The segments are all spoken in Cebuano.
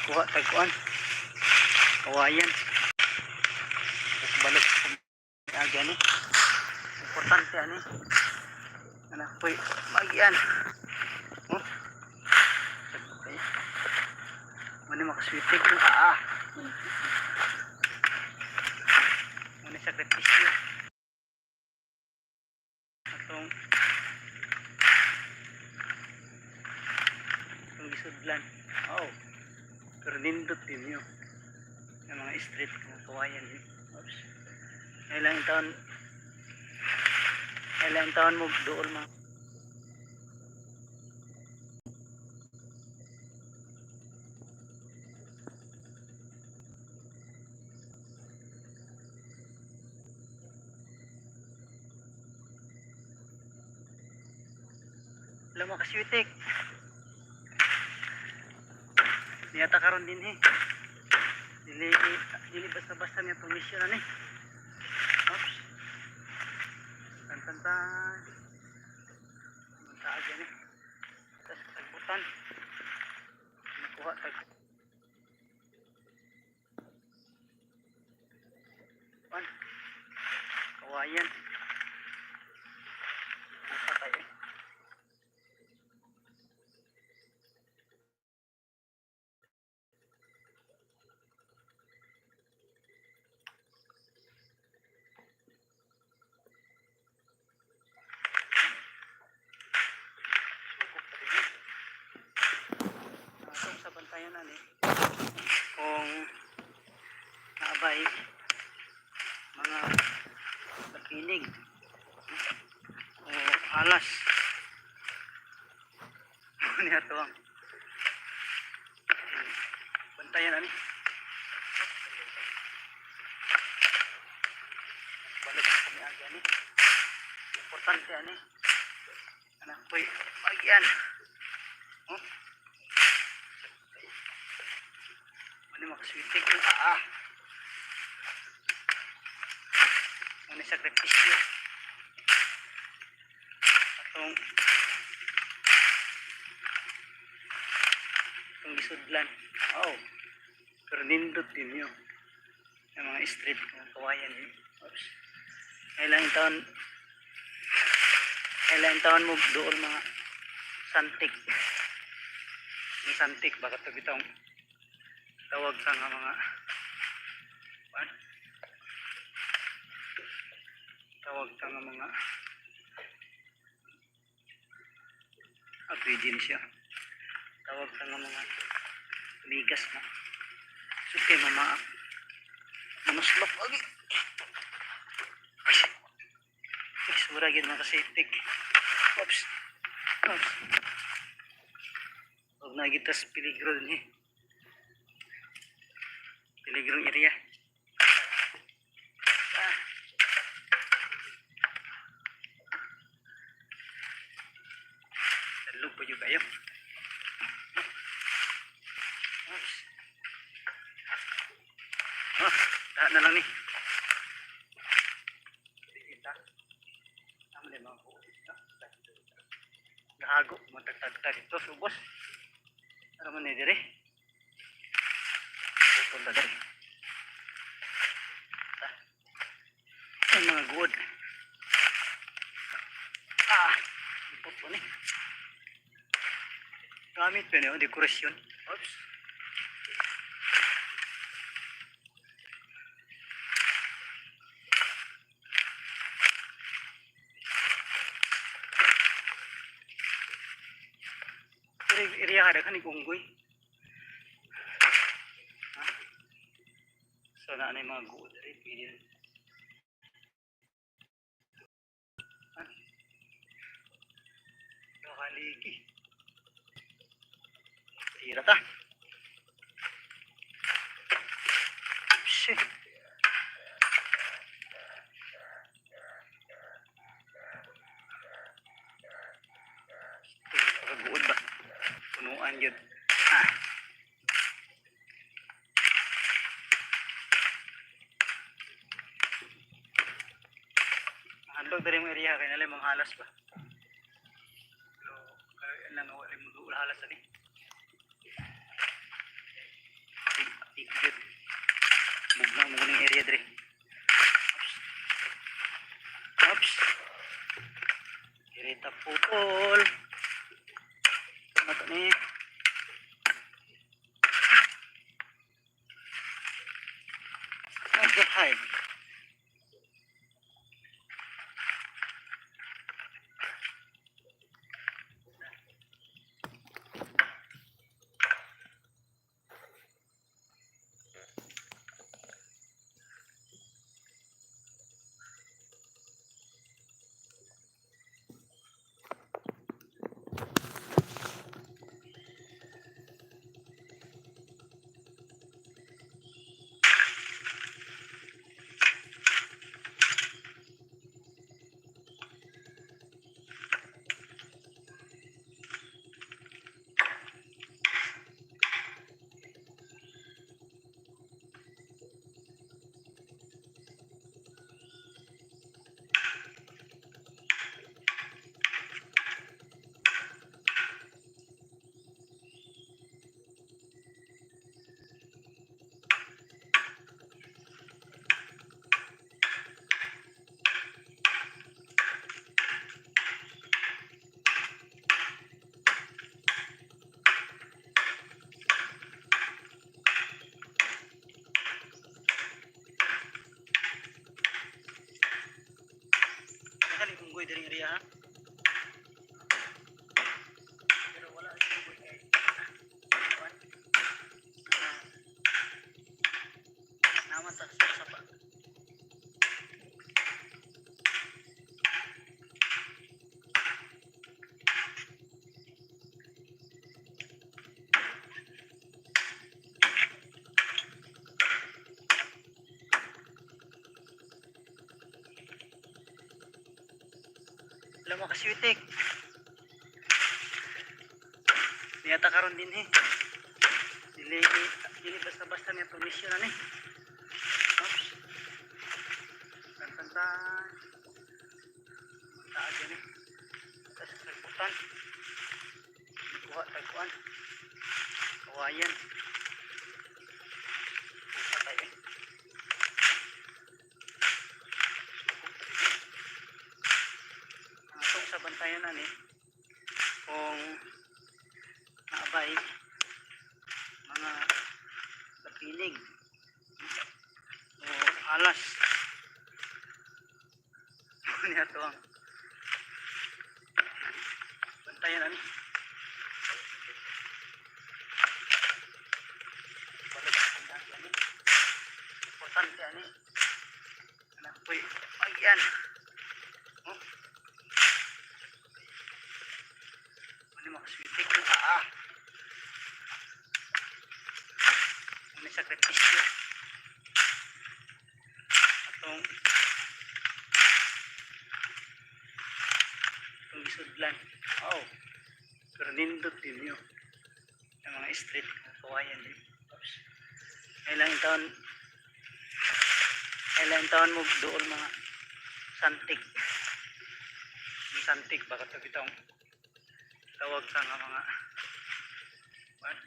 Kuha tagkuan. Kawayan. Tapos balik aga ni. Importante ani. Anak poy magian. Oh. Okay. Muna makaswitik. Ah. Muna sakripisyo. Atong itong gisudlan. Oh. Pero nindot din yun. Yung mga street, mga kawayan. Eh. Oops. Kailang taon mo dool mga Alam mo kaswitik. Niyata karon din eh. Dili dili basta-basta niya itong mission ani. Oops. Tan tan tan. Taag yan eh. Tapos tagbutan. Nakuha tag. Pan. Kawayan. Nasa tayo eh. Sukop pa din eh. Atong sa bantayan ani kung naabay mga lakinig o alas niya to ang bantayan ani. Balik ni aga ni. Importante ani. Anak poy magian. Oh. Muna makaswitik. Ah. Muna sakripisyo. Atong itong gisudlan. Oh. Pero nindot din yun. Yung mga street, mga kawayan. Eh. Oops. Kailang taon mo dool mga santik. Yung santik, baka ito bitong tawag sa nga mga ano? Tawag sa nga mga pwede siya. Tawag sa nga mga bigas na. Suke mama. Manuslok lagi. Ay, sura yun mga kasitik. Oops. Oops. Huwag na gitas peligro din eh. Peligrong area. Ah. Dalog pa yun kayo. Oops. Ah, tahan na lang ni. Kita. Tama na mga buo. Gago, matagtagtag ito, subos. Ano man ni dire? Pupunta dire. Ah. Ay, mga good. Ah, ipot po ni. Gamit pa niyo, dekorasyon. Oops. Area ada kan unggoy. Ha? So na ano yung mga guod rin, pwede rin. Ha? Nakaliki. Tira ta. Shit. Pagkaguod ba? Punuan yun. Ah. Handog diri mo area kay nalay mga halas ba. Pero kay lang wala mo duol halas ani. area diri. Oops. Oops. Diri ta putol. Ano to ni? Okay, hi. Dali unggoy diri area ha. Pero wala ang unggoy kay kuan. Ah, naman sa sapa. Alam mo kaswitik. Niyata karon din eh. Dili dili basta-basta niya itong mission ani. Oops. Tan tan tan. Taas yan eh. Tapos tagputan. Kuha tagpuan. Kawayan. Kuha tayo eh. Ang atong sa bantayan ani kung naabay mga kapilig o alas niya to ang bantayan ani. Balik ang ani. Importante ani. Anak po'y agyan. Oh. Ano mga kaswitik? Ah. Ano sakripisyo? Atong itong gisudlan. Oh. Pero nindot din yun. Yung mga street kawayan din. Oops. Kailang taon mo dool mga santig. Yung santig baka ito bitong tawag sa nga mga what?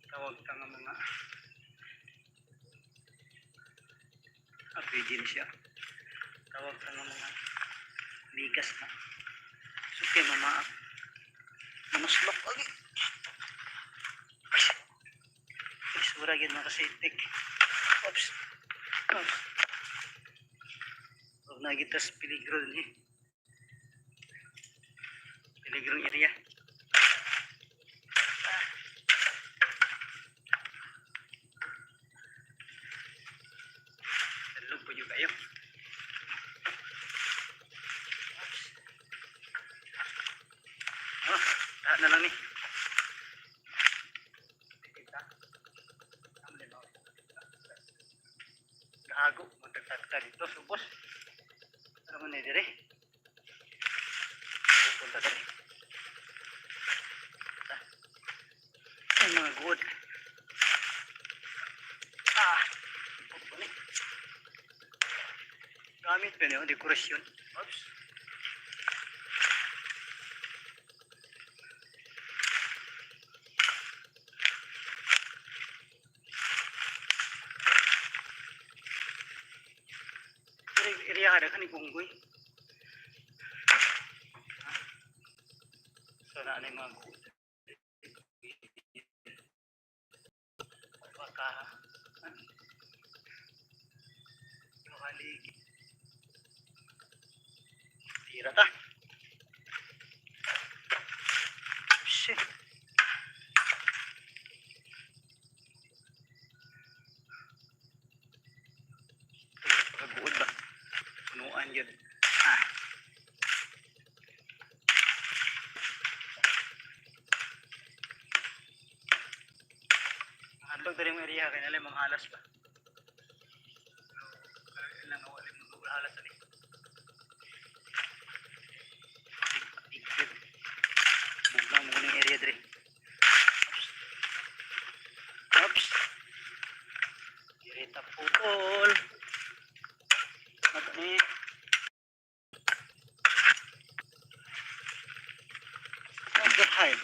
Tawag sa nga mga virgin siya. Tawag sa nga mga ligas na. Suki mama. Manuslok agi. Isura gyud mga kasitik. Oops. Oops. Huwag na kita sa peligro din eh. Peligrong area. Ah. Talog po yun kayo. Oops. Oh, tahan na lang ni. Kita. Gago, magdagdag dito, subos. Ano man ni dire? Pupunta dire. Ay, mga good. Ah, ipot ni. Gamit pa niyo, dekorasyon. Oops. Area daghan ni unggoy. So naa na mga baka makaligi. Tira ta. Shit. Pagkaguod ba? Punuan yun. Ah. Handog diri mo area kay nalay mga halas ba. Pero lang wala mo halas ani. Tigil. Bugnaw mo ning area diri. Oops. Diri ta putol. Ano ni? What the hell?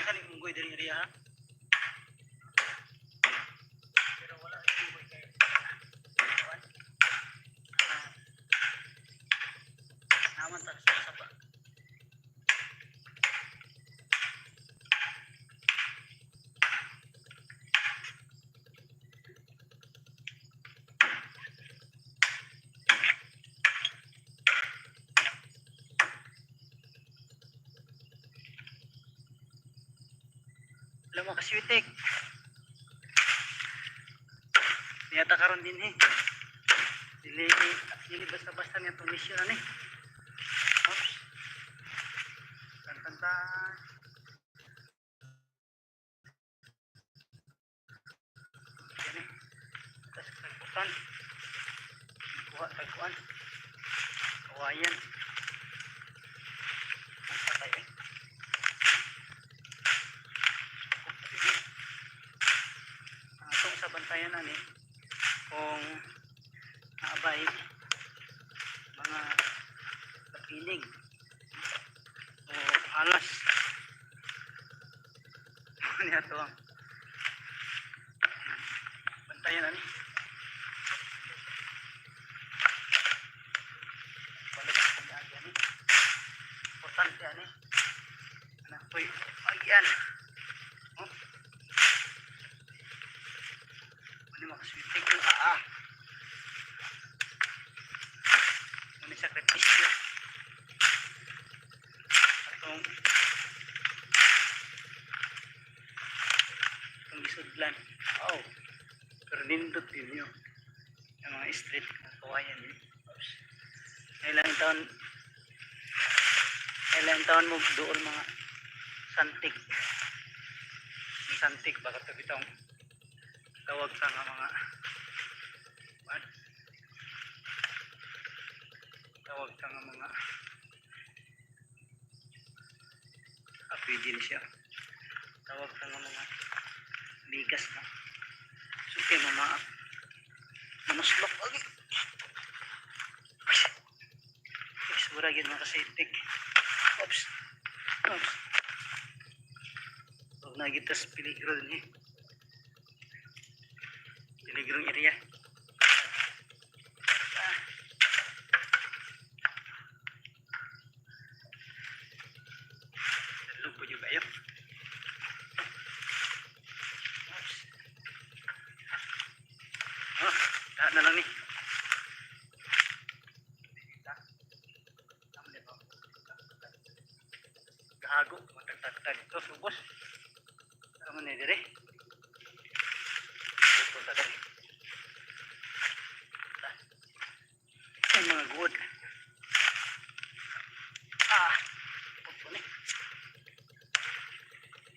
Daghan ni unggoy diri area ha. Pero wala unggoy kay kuan. Ah, naman ta sa sapa. Alam mo kaswitik. Niyata karon din eh. Dili dili basta-basta niya itong mission ani. Oops. Tan-tan-tan. Yan eh. Tapos tagpukan. Kuha tagkuan. Kawayan. Ang patay eh. Ang atong sa bantayan ani kung naabay mga kapiling o halas niya to ang bantayan ani. Balik sa agi ani, importante ani anak toy agian. Oh, ano makaswitik yung ano sakripisyo atong itong isudlan. Oh, pero nindot yun yun yung mga street na kawayan eh. Oops. Kailang taon mo doon mga santig. Yung santig baka ito bitong tawag sa nga mga what? Tawag sa nga mga pwede ni siya. Tawag sa nga mga bigas na. Suke mama. Manuslok lagi. Isura yun mga kasitik. Oops. Oops. Huwag na kita sa peligro din eh. Peligrong area. Ah. Na lang ni. Gago, matagtagtag ito, subos. Tara man ni dire. Ito ta dire. Ay, mga guod. Ah, ito ni.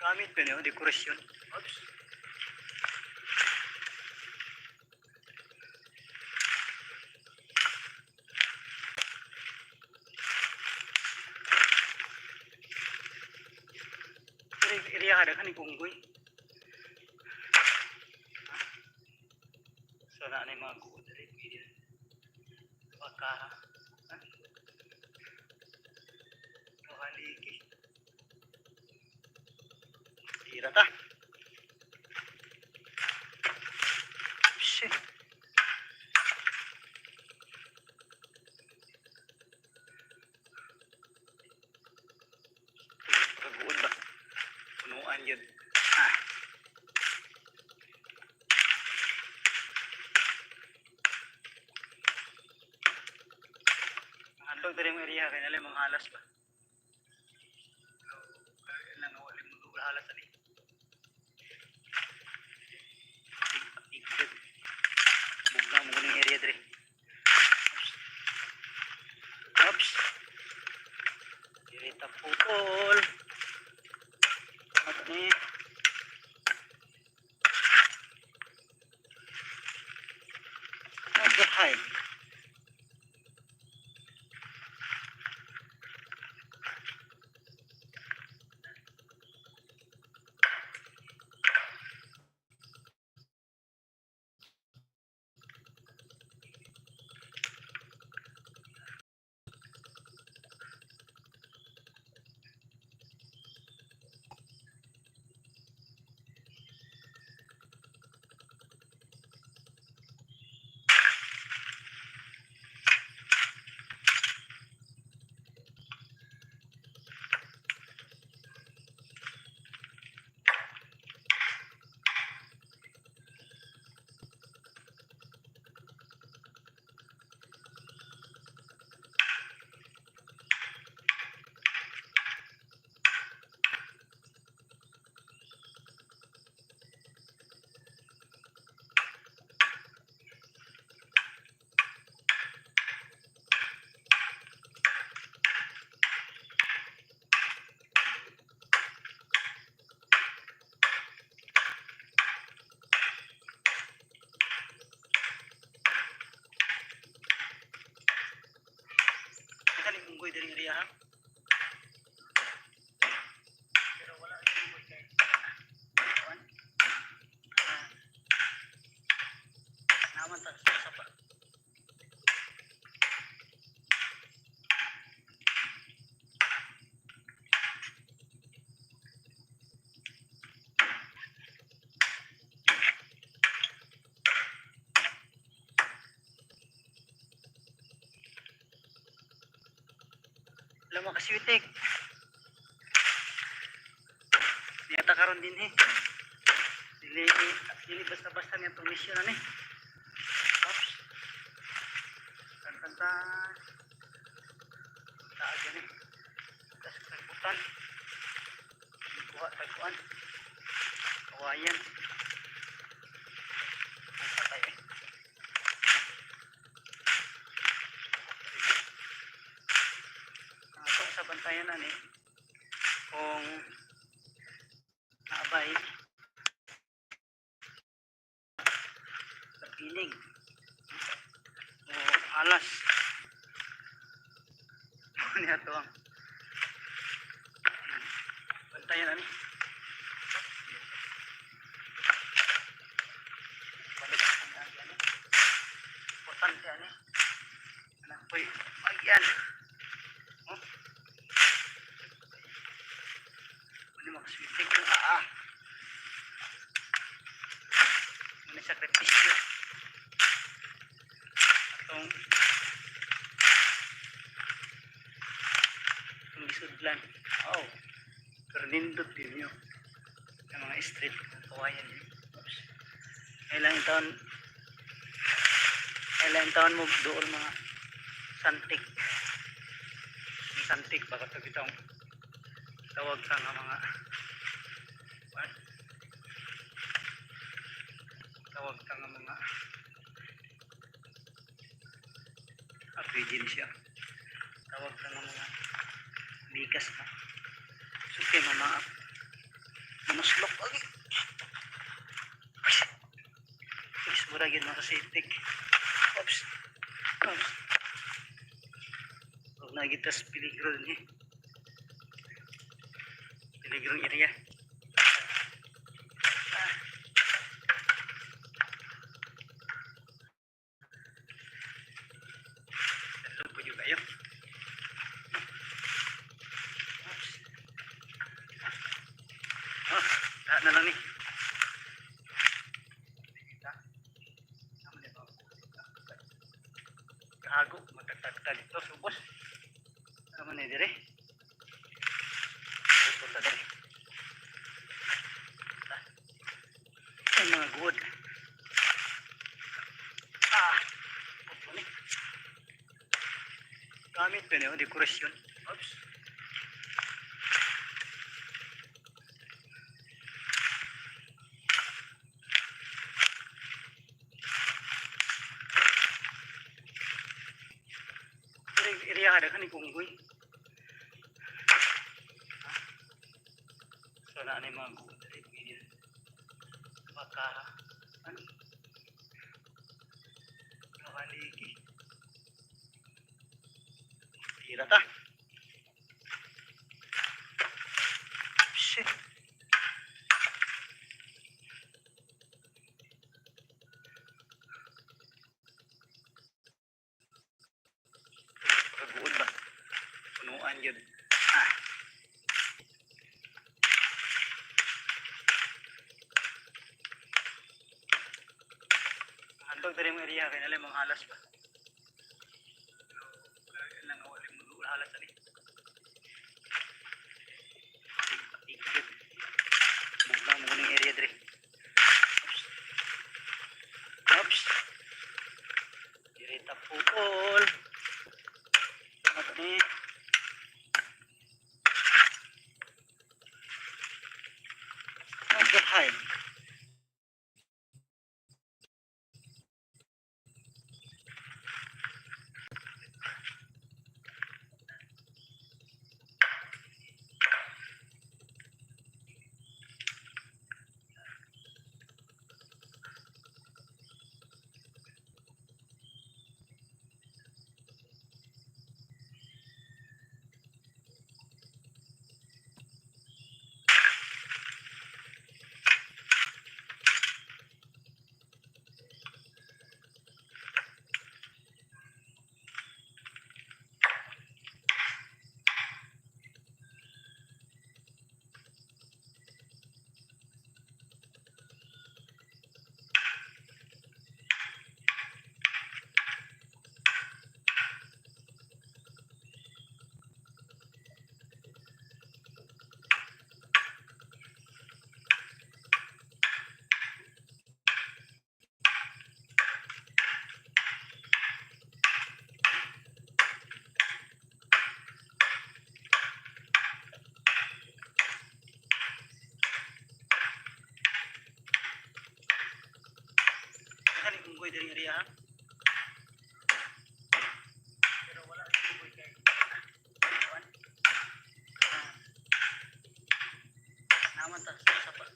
Gamit pa niyo, dekorasyon. Oops. Pero iriya ka daghan ni unggoy. So na na mga guod diri pwede. Baka ha? Kahaligi. Tira ta. Shit. Kaguod ba? Punuan yun. Ah. Ang diri mga area kay nalay mga halas ba. So, lang wala mo halas ani. Ikit. Bugna mo ning area diri. Oops. Diri ta putol. Ato ni. Nagahay. Daghan ni unggoy diri area ha. Pero wala ang unggoy kay kuan. Ah. Naman ta sa pa. Wala mga kaswitik. Niyata karon din eh. Dili, dili basta-basta niya itong mission na ni. Oops. Tan tan tan. Taag yan eh. Tapos tagbutan. Kuha tagkuan. Kawayan. Ang patay eh. Ato sa bantayan ani kung naabay lapinig o alas niya to ang bantayan ani. Balik ang ani, importante ani anak poy agyan. Oh, ano makaswitik yung ah. Ano sakripisyo. Atong itong gisudlan. Oh. Pero nindot din yun. Yung mga street kawayan yun. Oops. Kailangan taon Kailan taon mo doon mga santik. Yung santik baka ito bitong tawag sa nga mga what? Tawag sa nga mga virgin siya. Tawag sa nga mga bigas na. Suki mama. Manuslok lagi. Isura yun mga kasitik. Oops. Oops. Huwag na gitas peligro din eh. Peligrong area. Ah. Talog po yun kayo. Oops. Oh, lahat na lang ni. Kita. Tama na ba? Gago, magtatagtag ito, subos. Tama na dire. Punta dire. Ay, mga good. Ah, puto ni. Gamit pa niyo, dekorasyon. Oops. Area ada kan ni Kunggoy. So na ano yung mga guod diri pwede. Baka ano? Nakaligi. Tira ta. Shit. Pagkaguod ba? Punuan yun. Ah. Handog diri mga area kay nalay mga halas ba. Pero lang wala mo halas ani. Ikot. Buglang mo ning area diri. Oops. Oops. Diri ta putol. Ano ni? Okay, hi. Kan unggoy diri area ha. Pero wala si unggoy kay kuan. Ah. Naman ta sa sapa.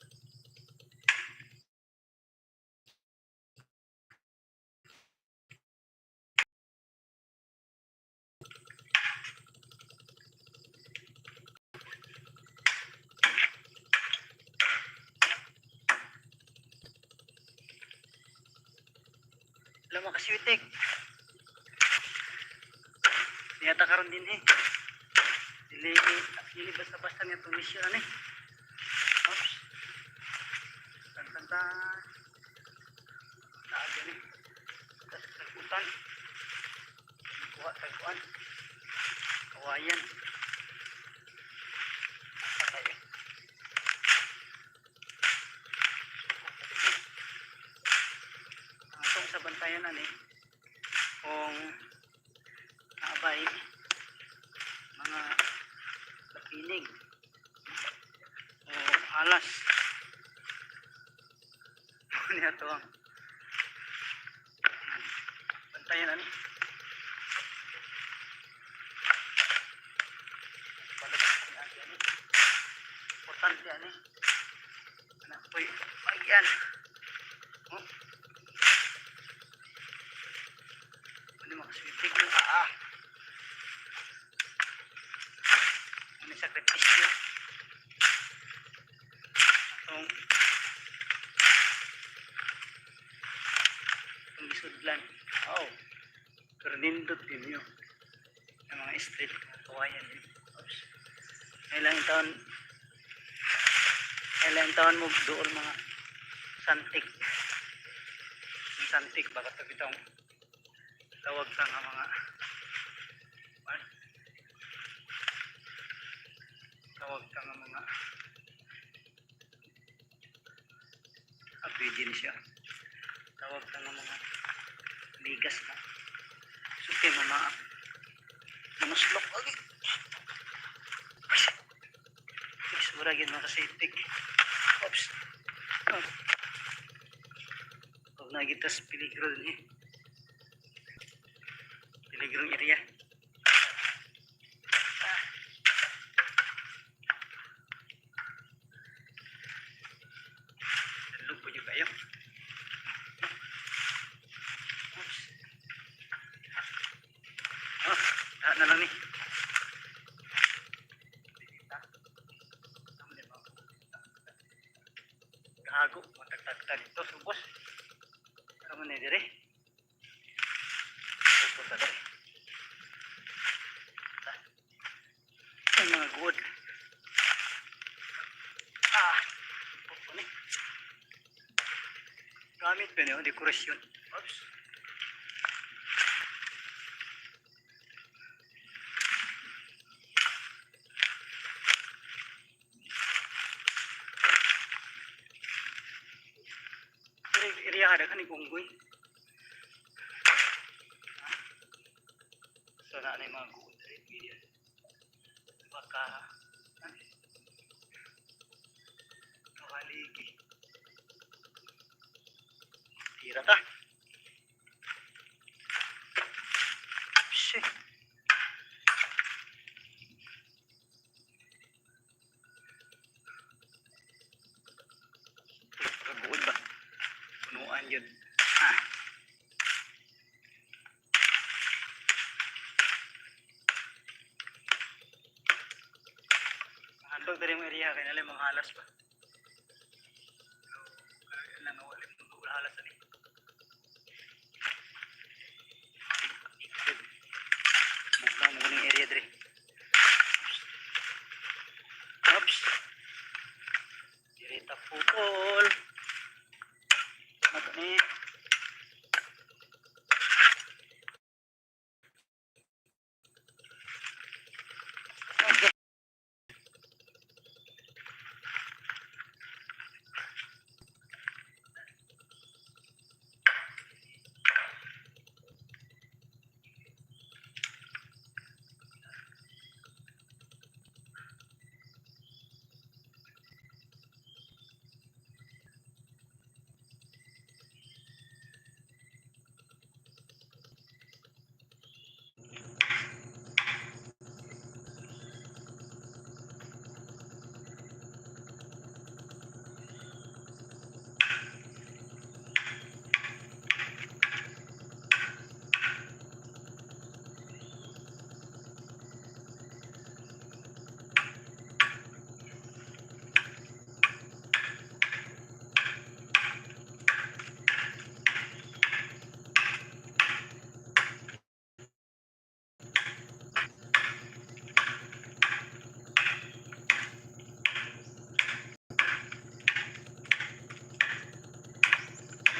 Wala mga kasiwitik. Niyata karon din eh. Dili dili basta-basta niya itong mission ani. Oops. Tan tan tan. Naag ni. Tas tagputan. Kuha tagpuan. Kawayan. Asa kayo? Ang atong sa bantayan ani. Niya to ang bantayan ani. Balik ani ani. Importante ani. Anak po'y pagian. Oh. Ano makaswitig yung ah. Ano sakripisyo. Itong itong gisudlan. Oh. Pero nindot din yun. Ang mga street mga kawayan. Oops. Kailang taon mo dool mga santik. Yung santik baka ito bitong tawag sa nga mga ano? Tawag sa nga mga pwede ni siya. Tawag sa nga mga ligas na. Suki mama. Manuslok lagi. Isura yun mga kasitik. Oops. Oh. Huwag na kita sa peligro din eh. Peligrong area. Ah. Dalog po kayo. Oops. Oh, tahan na lang ni. Gago, matagtagtag ito, subos. Ano man dire? Punta dire. Ay, mga good. Ah, pupo ni. Gamit pa niyo, dekorasyon. Oops. Area ada kan unggoy. So na na yung mga guod rin video. Baka nakaligi. Tira ta. Shit. Pagkaguod ba? Punuan yun. Ah. Handog diri mga area kay nalay mga halas ba. Pero kaya lang wala mga halas ani. Bukang mo ning area diri. Oops. Diri ta putol. Ano ni? Okay.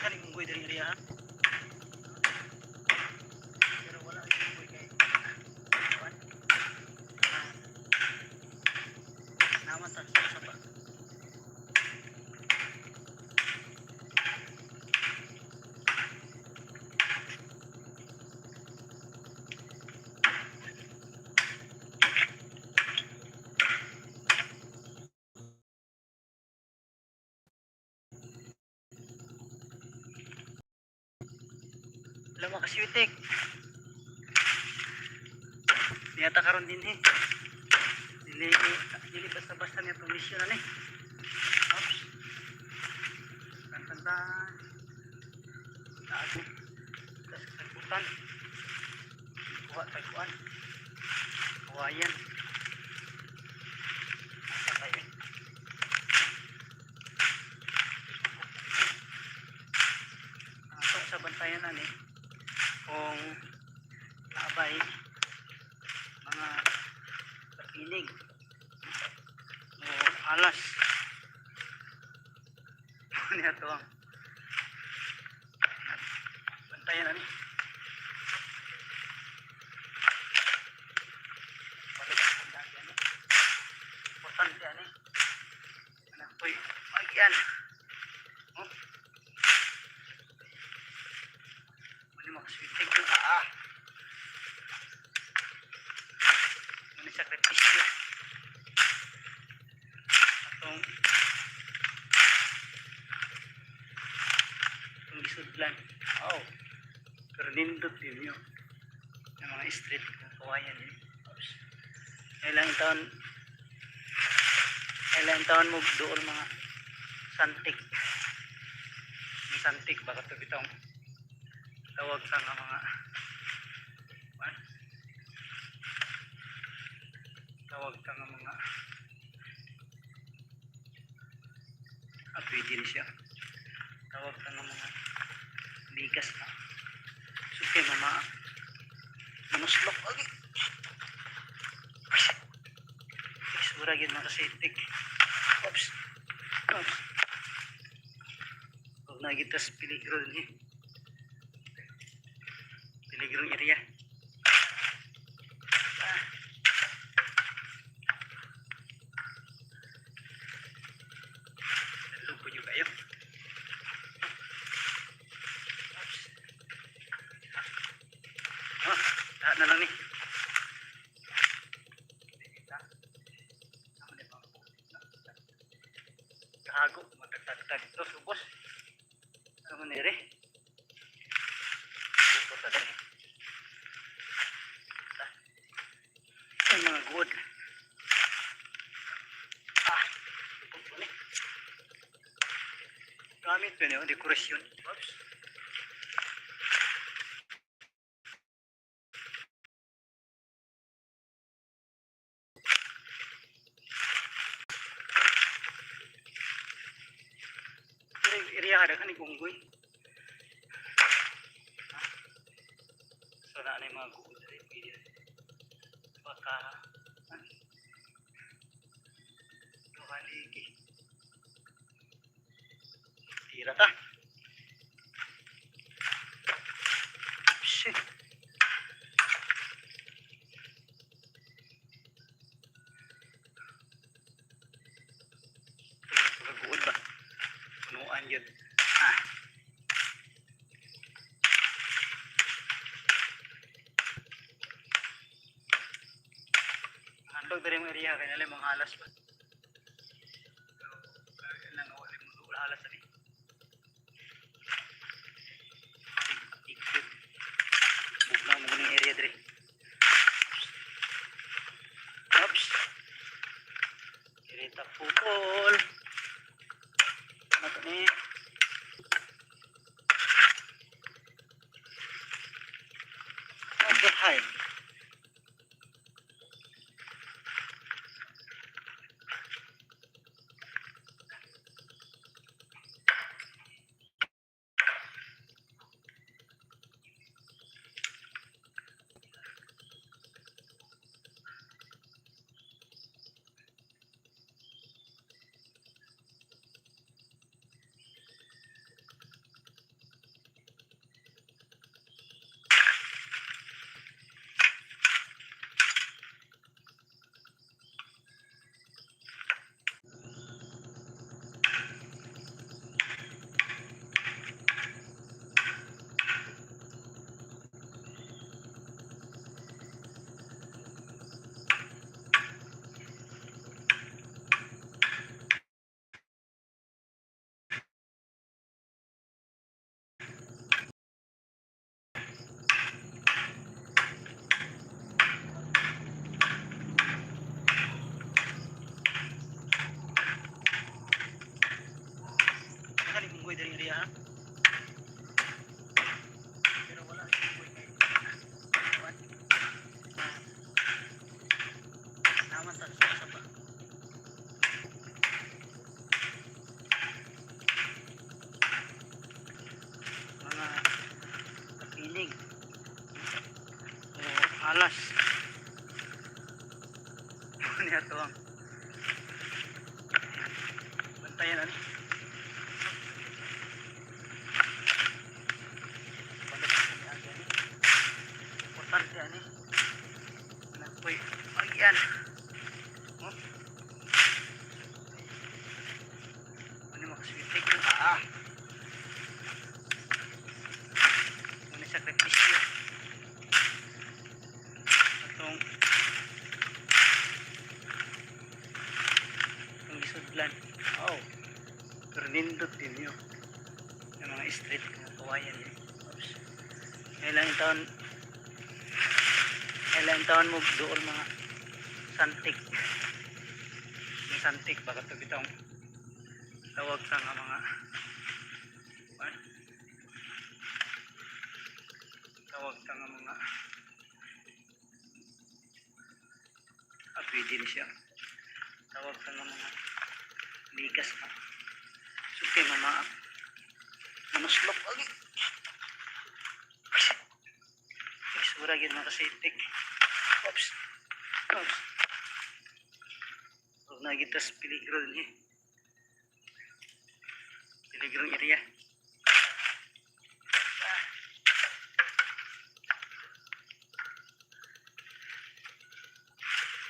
Kani unggoy diri area. Pero wala ang unggoy kay kuan. Naman ta sa ba. Alam mo kaswitik. Niyata karon din eh. Dili dili basta-basta niya itong mission na ni. Oops. Tan tan tan. Tago. Tas tagbutan. Kuha tagbuan. Kawayan. Asa tayo eh? Ato sa bantayan ani kung naabay mga kapinig o alas niya to ang bantayan ani. Balik ang daan ani. Importante ani. Anak to'y magyan. Oh. Mali makaswitig yung ah. Mali sakripisyo. Atong itong gisudlan. Oh. Pero nindot din yun. Yung mga street ng kawayan eh. Oops. Kailang taon mo doon mga santik. Yung santik baka ito bitong tawag sa nga mga what? Tawag sa nga mga pwede rin siya. Tawag sa nga mga bigas na. Suki mama. Manuslok. Agi. Isura yun mga kasitik. Oops. Oops. Huwag na gitas peligro din eh. Peligrong area. Ah. Dalog po nyo kayo. Oops. Ah, lahat na lang ni. Gago, magtagtag ito, subos. Ano man ere? Ito ta dali. Ay, mga good. Ah, ito po ni. Gamit yun yung dekorasyon. Oops. Area ada kan ni gunggoy. So na yung mga guod diri pwede. Baka duha ligi. Tira ta. Shit. Pagkaguod ba? Punuan yun. Ah. Handog diri mo area kay nalay mga halas ba. Pero kaya lang wala mo halas ani. Ikit. Bugnaw mo ganing area diri. Oops. Diri ta putol. Ano to ni? Overhead. Daghan ni unggoy diri area, ha. Pero wala si unggoy kay kuan. Ah, naman ta sa saba. Mga kapiling o alas. Niya to ang bantayan ani. Balik sa ni agi ani. Importante ani. Napoy agyan. Oh. Ano makaswitik? Ah. Ano sakripisyo. Atong itong gisudlan. Oh. Pero nindot din yun. Yung mga street mga kawayan yun. Oops. Kailan taon mo doon mga santik. Yung santik baka ito bitong tawag sa nga mga what? Tawag sa nga mga ah, pwede ni siya. Tawag sa nga mga ligas na. Sukay mama. Manuslok lagi. Isura gyud mga kasitik. Oops. Oops. Huwag na kita sa peligro din eh. Peligrong area. Ah.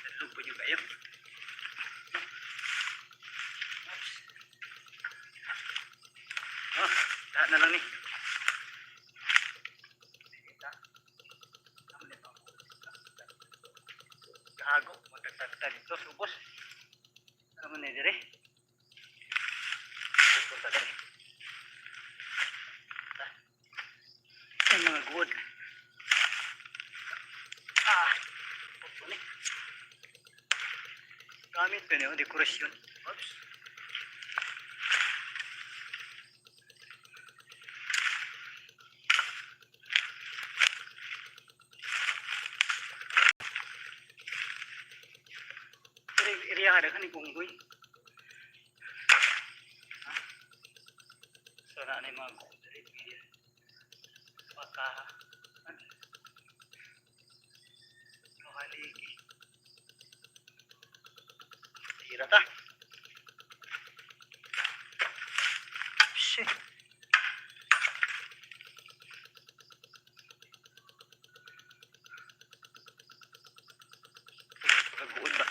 Dalog pa nyo kayo. Oops. Oh, tahan na lang ni. Kita. Gago, magdagdag ito, subos. Ano man dire? Punta dire. Ay, mga good. Ah, puto ni. Gamit pa niyo, dekorasyon. Oops. Pero area ka ni Punggoy. Ha? So na na yung mga gold diri. Baka ano? Makaligi. Tira ta. Shit. Pagkaguod ba?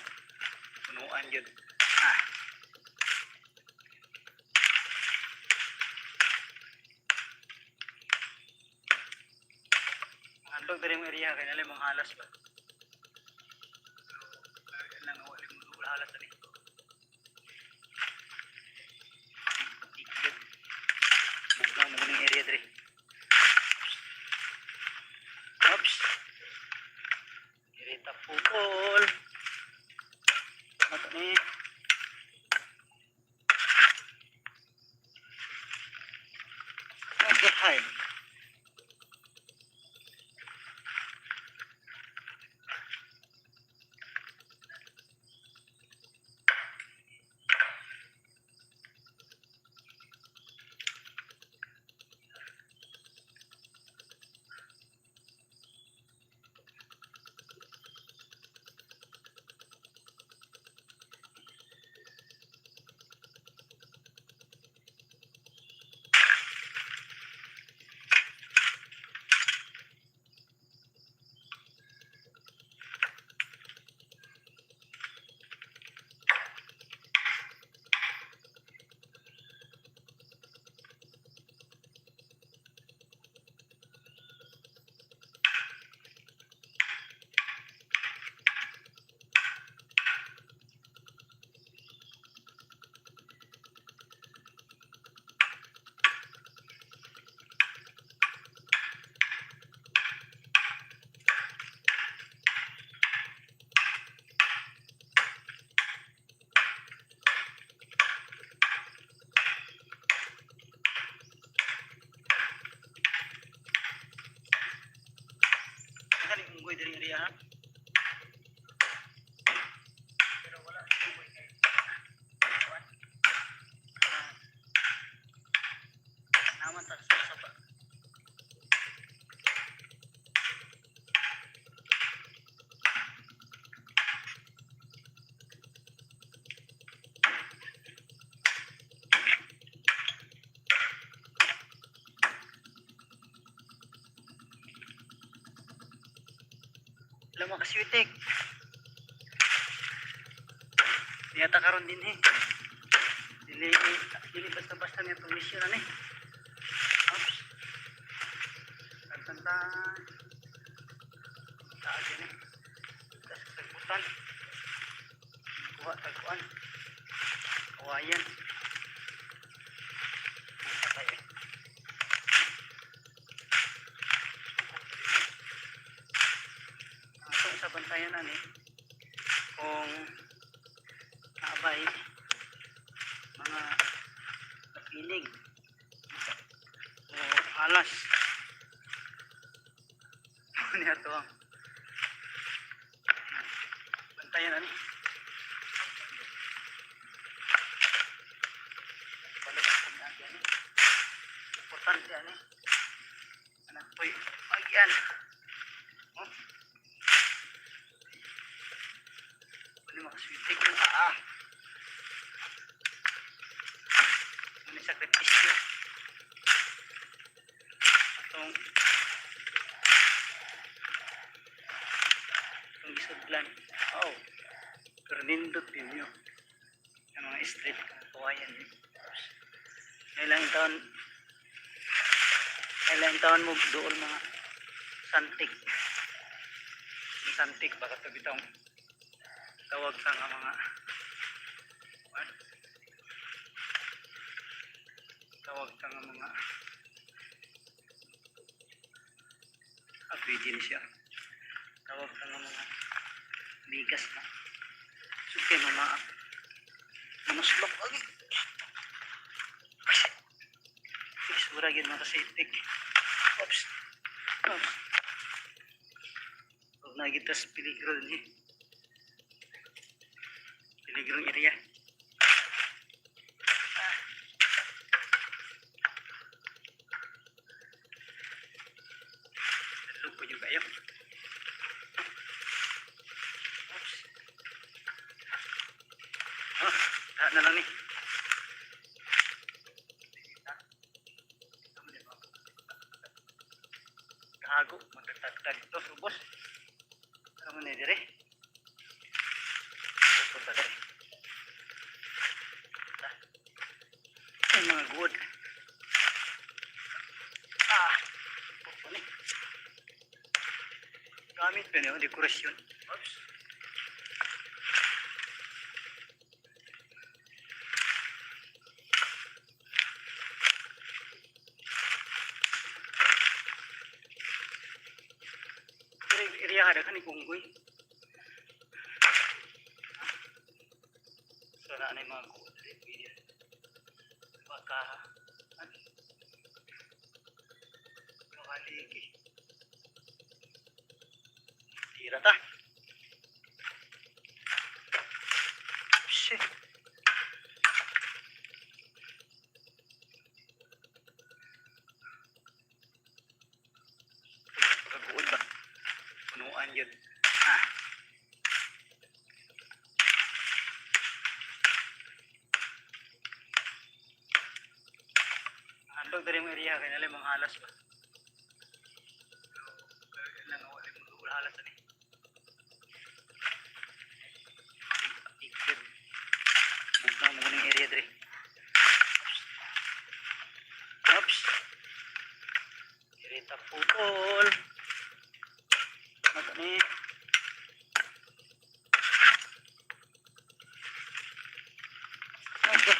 Punuan yun. Ah. Handog diri mo area kay nalay mong halas ba. Pero lang wala mo halas ani. Ikit. Bugnaw na ning area diri. Oops. Diri ta putol. Ano to ni? Okay, hi. Area ha. Pero wala si boy kay kuan. Ah, naman ta sa saba. Hello, mga kaswitik. Niyata karon din eh. Dili dili basta-basta niya itong mission ani. Oops. Tantantan. Taas yan eh. Taas sa tagbutan. Kuha tagkuan. Kawayan. Ang patay eh. Ato sa bantayan ani kung naabay mga kapinig o alas niya to ang bantayan ani. Balik sa ani ani, importante ani anak poy agyan. Oh, ano, mga sweetik yung ano, sakripisyo atong gisudlan. Oh, pero nindot din yun ang mga street kawayan eh. Kailang taon mo dool mga santik. Yung santik baka to bitong tawag sa nga mga what? Tawag sa nga mga pwede ni siya. Tawag sa nga mga bigas na. So kay mama manuslok lagi. Iksura gyud, mga kasitik. Oops. Oops. Huwag na kita sa peligro din eh. Peligrong area. Ah. Dalog po yung kayo. Oops. Oh, tahan na lang ni. Gago, magdagdag to, ubos. Ano mo na dire? Ubos ba dire? Ay, mga good. Ah, pupo ni. Gamit pa niyo, dekorasyon. Oops. Pero area ka ni Kunggoy. So na ano yung mga good. Pwede. Baka, ano? Makaligi. Tira ta. Shit. Pagkaguod ba? Punuan yun. Ah. Handog diri mo area kay nalay mga halas ba. Pero kailan nga wala mo halas ani. Ikir. Bugnaw mo ning area diri. Oops. Diri ta putol. Ano ni?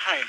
Hi.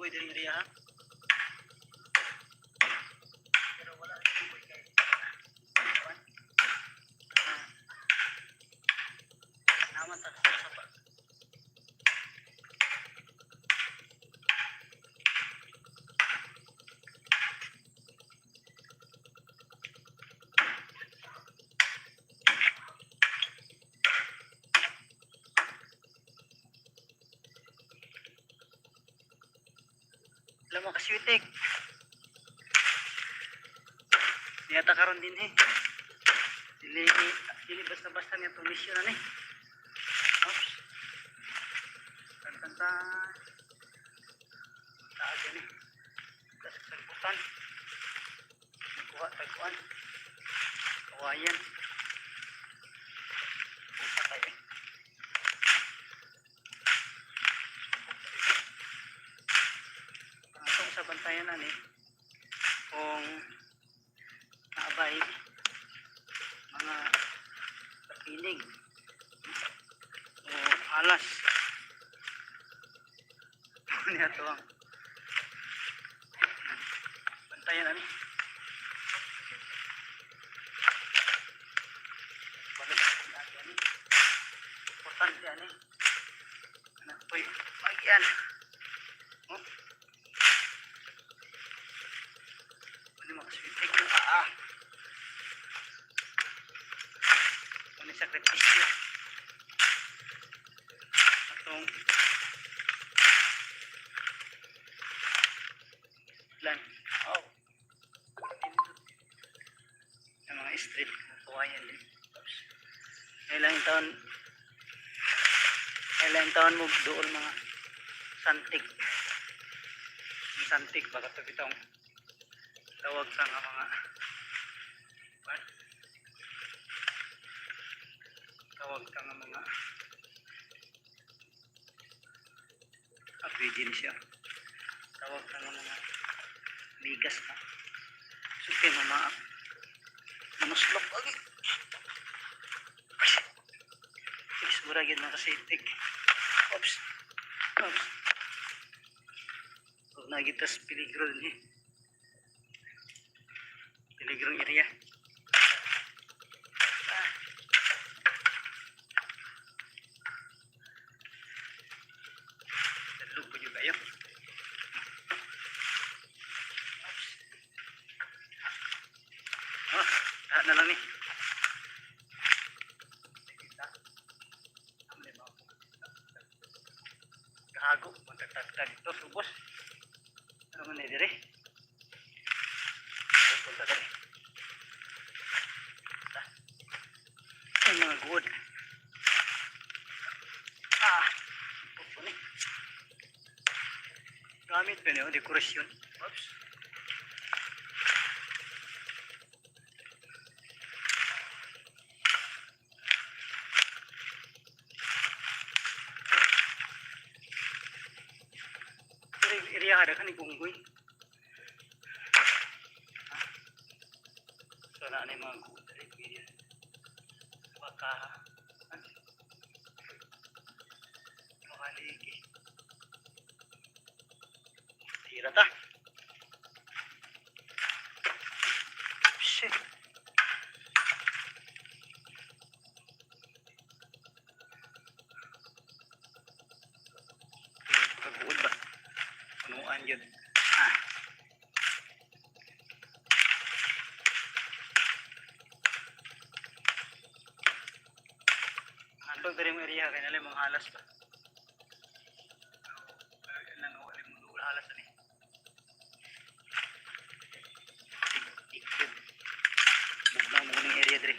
Unggoy diri area ha. Pero wala rin unggoy kay kuan. Ah, naman ta sa sapa. Alam mo kaswitik. Niyata karon din eh. Dili dili basta-basta niya itong mission ani. Oops. Tan tan tan. Taas yan eh. Tas sagbutan. Nakuha tagkuan. Kawayan. Pusa tayo eh. Ang atong sa bantayan ani kung naabay mga kapilig o alas niya to ang bantayan ani. Balik ani, importante ani anak poy bagyan. Oh, ano mga sweet, ah, ano sakripisyo atong plan. Oh, ang mga street kawayan din. Kailang taon mo dool mga santig. Yung santig baka to bitong tawag sa nga mga what? Tawag sa nga mga pwede siya. Tawag sa nga mga ligas na. Supi mama. Manuslok agi. Six mura gyud na kasi tik. Oops. Oops. Oh, nagitas peligro din eh. Peligrong area. Ah. Dalog po yun kayo. Oops. Ah, lahat na lang ni. Kita. Gago, magtagtag ito, subos. Ano man ni dire? Punta dere. Ay, mga good. Ah, pupo ni. Gamit pa niyo, dekorasyon. Oops. Pero area ada kan unggoy. So na yung mga good dere. Baka makaligi. Tira ta. Shit. Kaguod ba? Punuan yun. Ah. Handog diri mo area kay nalay mga halas ba. Lang wala mo duol halas ani. Tik tik. Bugnaw mo ning area diri.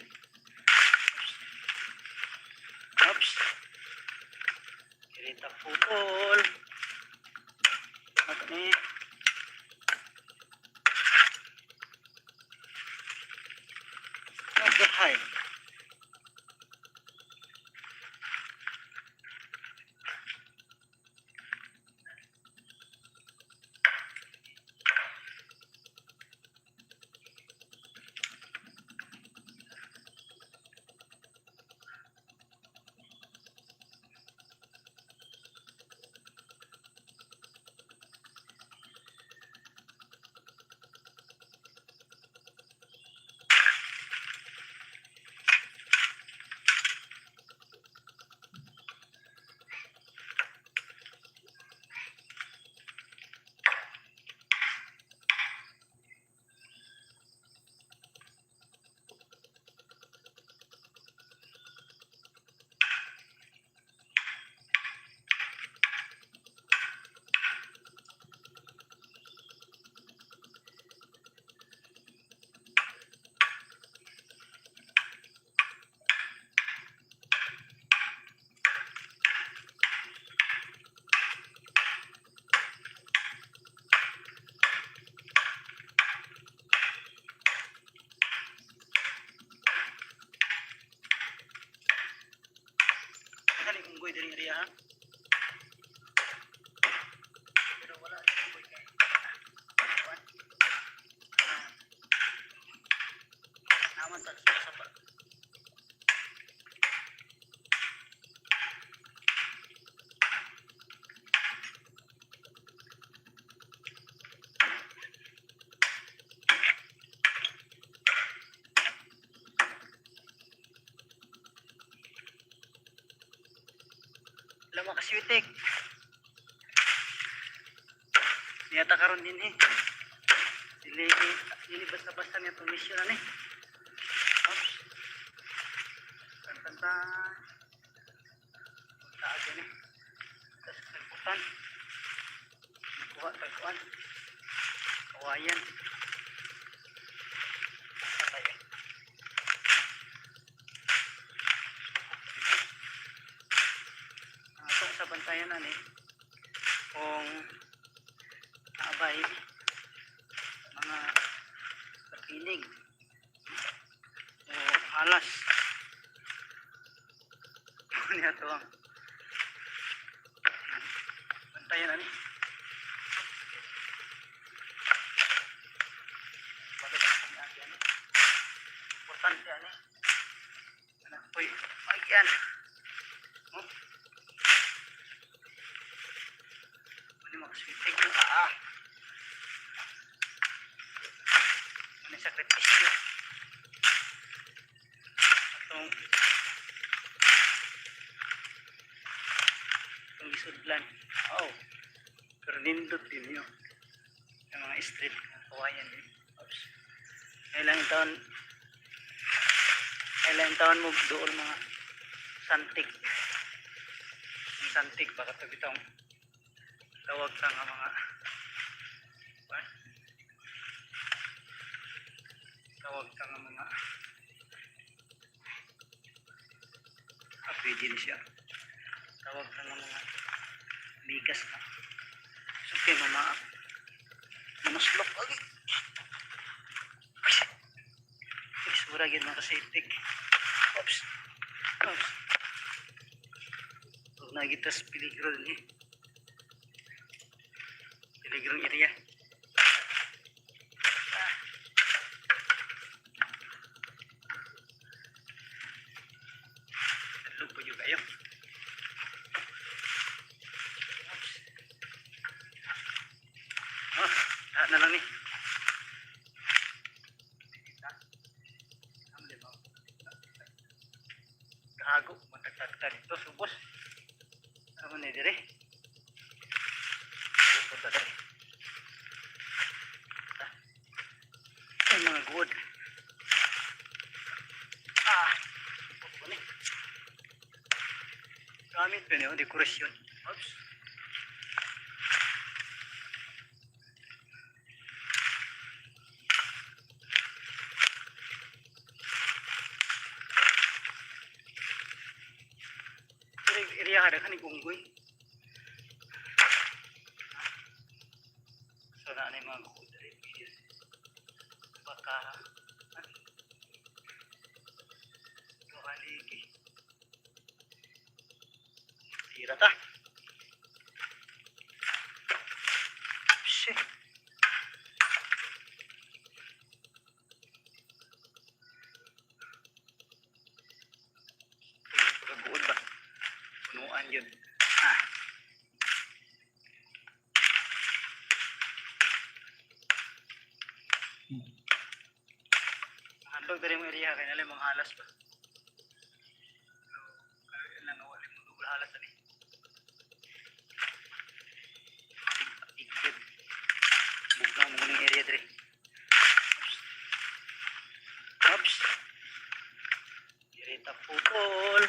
Oops. Kirita putol. Ato ni. Okay, hi. Makaswitik. Niyata karon din eh. Dili dili basta-basta niya itong mission ani. Oops. Tan tan tan. Taag yan eh. Tapos nagputan. Nakuha tagkuan. Kawayan. Patay eh. Ato sa bantayan ani kung naabay mga kapinig o halas niya to ang bantayan ani. Bagay ani ani. Importante ani. Anak po'y ayan. Oh. Ano makaswitig yung ah. Ano sakripisyo. Atong itong isudlan. Oh. Pero nindot din yun. Yung mga street na kawayan din. Oops. Kailang taon mo doon mga santig. Yung santig baka ito bitong tawag sa nga mga what? Tawag sa nga mga pwede ni siya. Tawag sa nga mga bigas na. So kay mama manuslok agi. Iksura gyud mga kasitik. Oops. Oops. Huwag na kita sa peligro din eh. Peligrong area. Ah. Tadlog po yun kayo. Oops. Oh, lahat na lang ni. Gago, matagtagtag ito, subos. Ano man dire? Punta dire. Ah. Ay, mga good. Ah, supot ko ni. Gamit pa niyo, dekorasyon. Oops. Area kada kan unggoy. So na ano yung mga guod diri. Baka haligi. Tira ta. Shit. Pagkaguod ba? Punuan yun. Ah. Handog diri mo area kay nalay mga halas ba. Pero lang wala mo dugol halas ani. Igpit. Bugang mo ning area diri. Oops. Diri ta putol.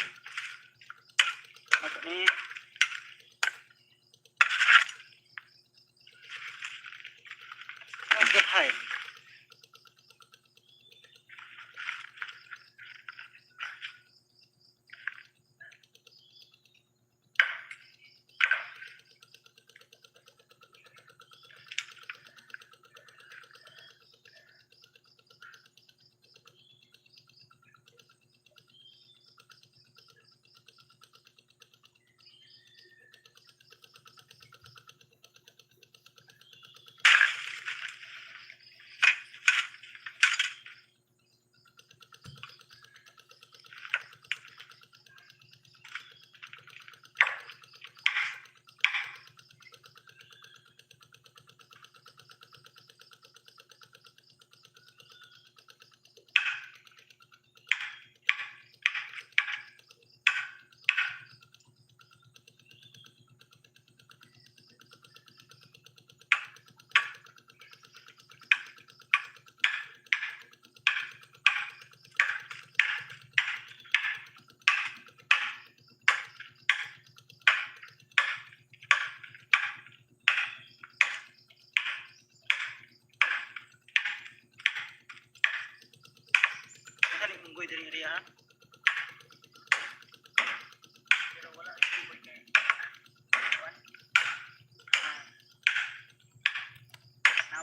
Ano ni? Okay, hi.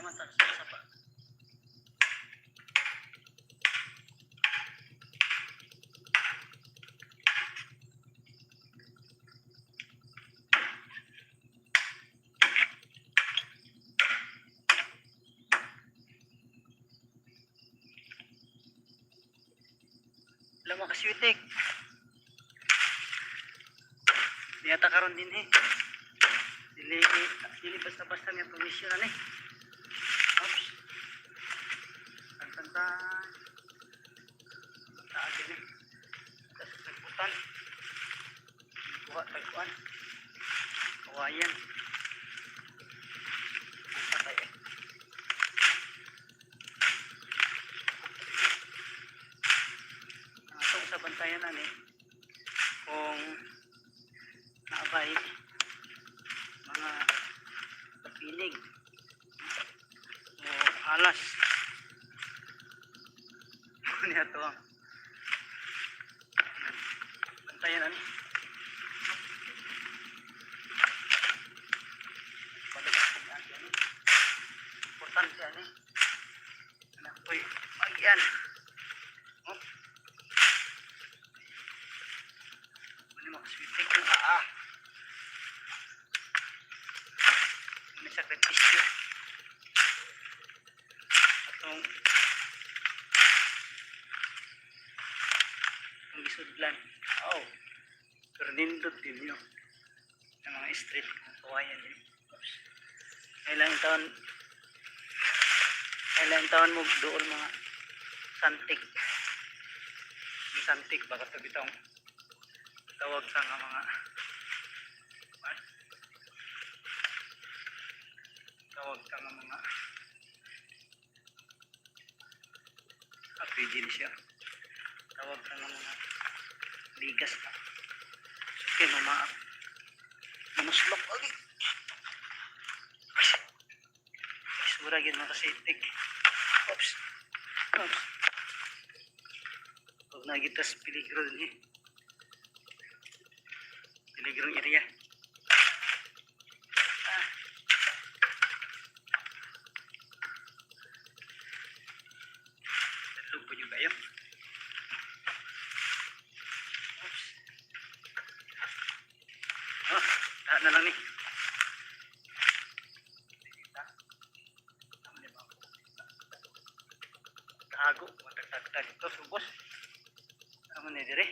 Man ta sa sapa. Wala, mga kaswitik. Niyata karon din eh. Dili dili basta-basta nga permission ani. Oops. Tan tan tan. Taagi ni. Tas nagbutan. Kuha tagkuan. Kawayan. Patay eh. Ang atong sa bantayan ani kung naabay mga pinig o alas niya to ang bantayan ani. Balik ani. Importante ani. Anak ko'y agyan. Oh. Ano, mga kaswitik yung ah. Ano, sakripisyo. Atong ang gisudlan. Oh. Pero nindot din yun. Ang mga street ng kawayan yun. Oops. Kailan taon mo doon mga santig. Yung santig baka ito bitong tawag sa nga mga what? Tawag sa nga mga ah, pwede ni siya. Tawag sa nga mga bigas na. Okay, mama. Manuslok. Agi. Sura yun, mga kasitik. Oops. Oops. Huwag na gitas peligro din eh. Peligrong area. Ah. Tatlog po nyo kayo. Oops. Oh, tahan na lang ni. Tago, matagtagtag ito, subos. Ano ni dire?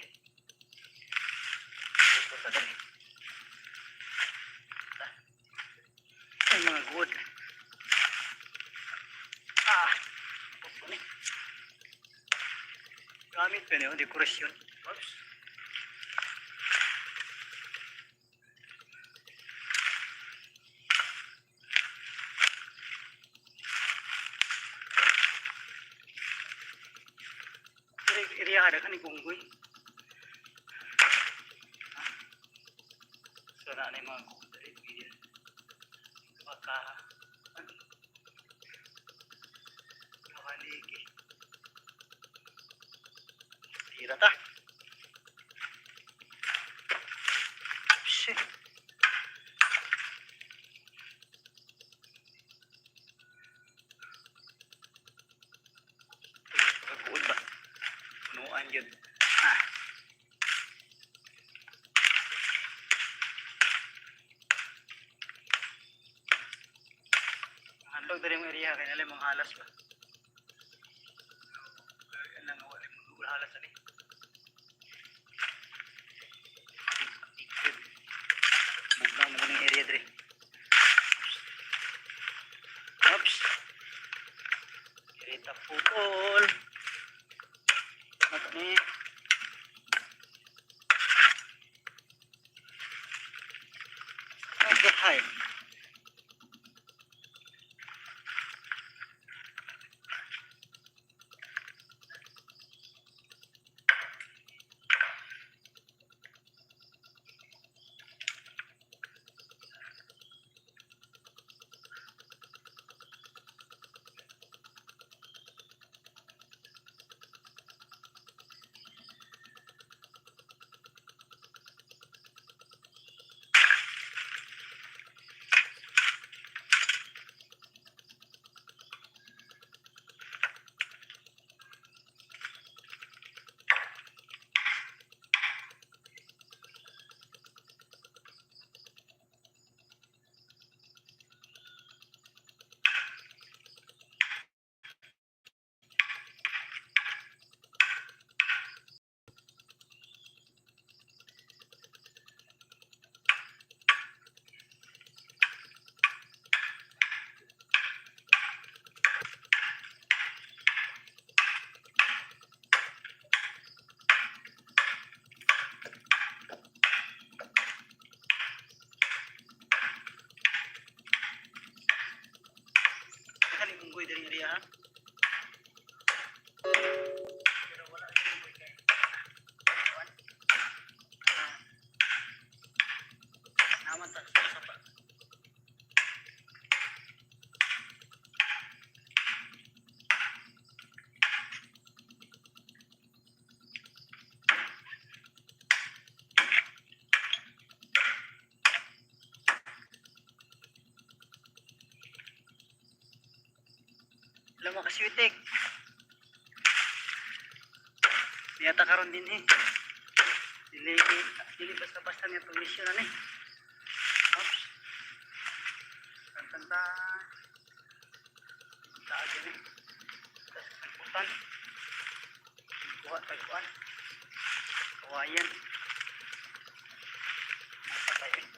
Ito ta dire. Ay, mga good. Ah, puto ni. Gamit pa niyo, dekorasyon. Oops. Area ada kan ni gunggoy. So na na yung mga gunggoy diri. Baka ano? Kakaligi. Tira ta. Shit. Pagkaguod ba? Punuan yun. Ah. Handog diri mo area kay nalay mga halas ba. Ay lang wala mo halas ani. Ikit. Bugnaw mo ning area diri. Oops. Irita putol. Ano ni? Okay, hi. unggoy diri area ha. Pero wala si unggoy kay kuan. Ah, naman ta sa pa. Hello, mga kaswitik. Niyata karon din eh. Dili dili basta-basta niya itong mission ani. Oops. Tan tan tan. Taag yan eh. Tapos tagputan. Kuha tagpuan. Kawayan. Patay eh.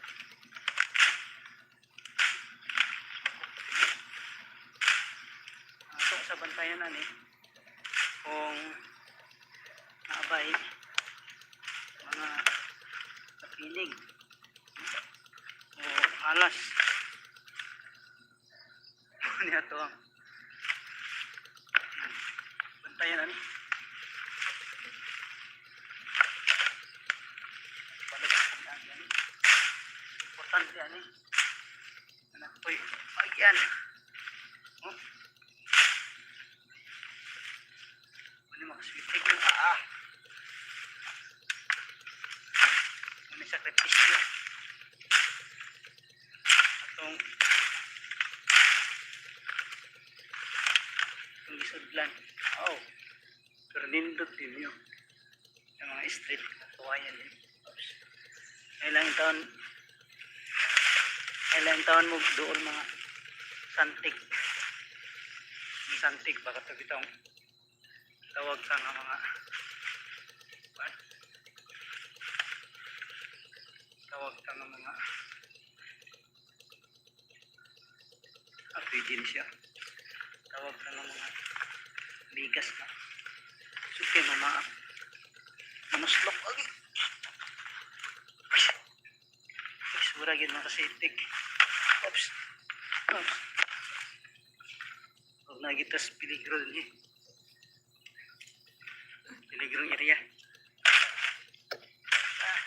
Ato sa bantayan ani kung naabay mga kapilig o alas niya to ang bantayan ani. Balik sa ani, importante ani anak ko'y agyan. Oh, ano, makaswitik yung ano, sakripisyo atong itong gisudlan. Oh, pero nindot din yun yung mga street kawayan eh. Oops. Kailang taon mo doon mga santig. Yung santig baka ito bitong tawag sa nga mga what? Tawag sa nga mga pwede ni siya. Tawag sa nga mga bigas na. Suke mama. Manuslok agi. Sura gyud, mga kasitik. Oops. Oops. Huwag na gitas peligro din eh. Peligrong area. Ah.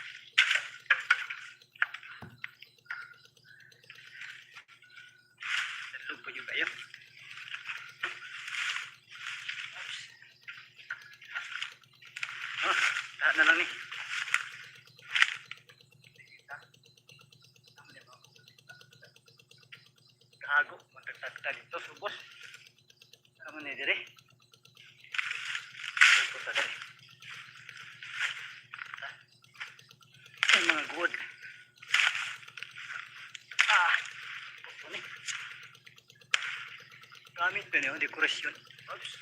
Talog pa yun kayo. Oops. Oh, tahan na lang ni. Gago, magtagtag ito, subos. Ano ni dire? Punta dire. Ay, mga good. Ah, ito ni. Gamit ba niyo, dekorasyon. Oops.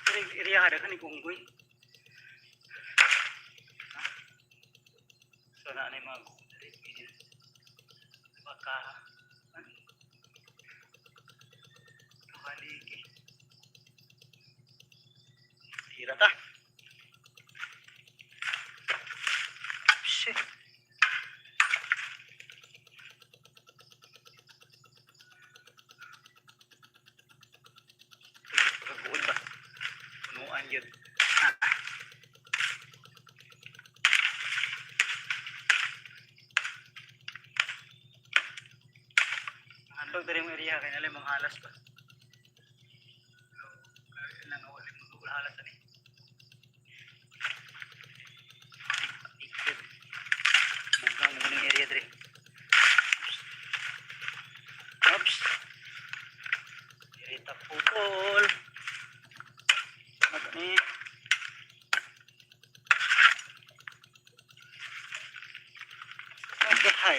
Pero area ka ni Gunggoy. So na ano yung mga gunggoy. Baka ano? Haligi. Tira ta. Shit. Pagkaguod ba? Punuan yun. Ah. Handog diri mo area kay nalay mga halas ba. Pero lang wala mo halas ani. Ikit. Bugang mo ning area diri. Oops. Diri ta putol. Ano ni? Okay, hi.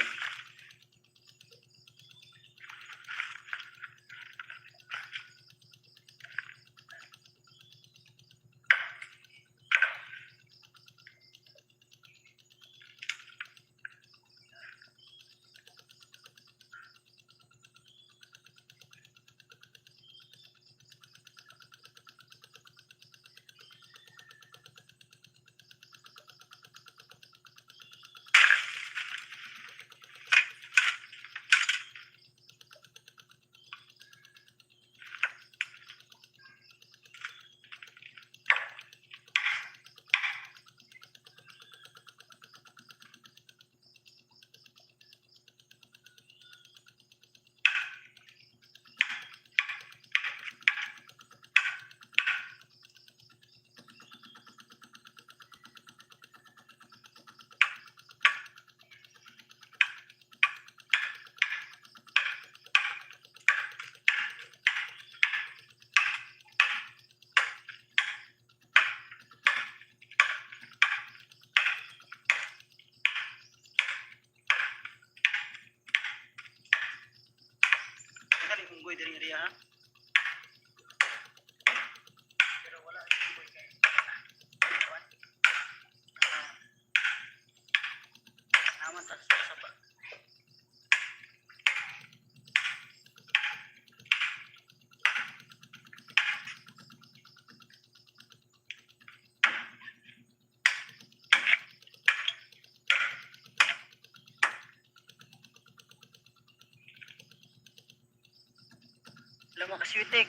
Hello, mga kaswitik.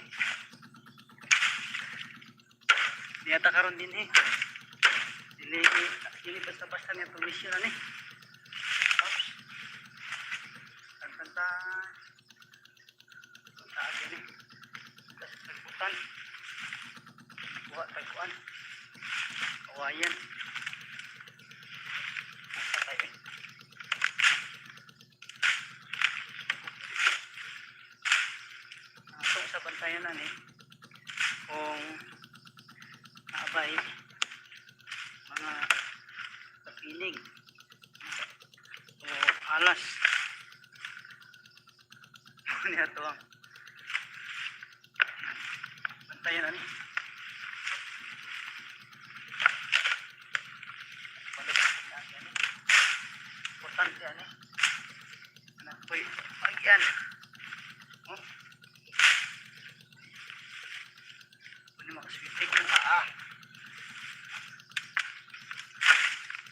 Niyata karon din eh. Dili, dili basta-basta niya itong mission ani. Oops. Tantantan. Taag yan eh. Tapos tagputan. Kuha tagpuan. Kawayan. Nasa tayo eh. Ato sa bantayan ani kung naabay mga kapinig o alas niya ito ang bantayan ani. Importante ani anak ko'y pagyan. Oh. Ano makaswitik ng aa.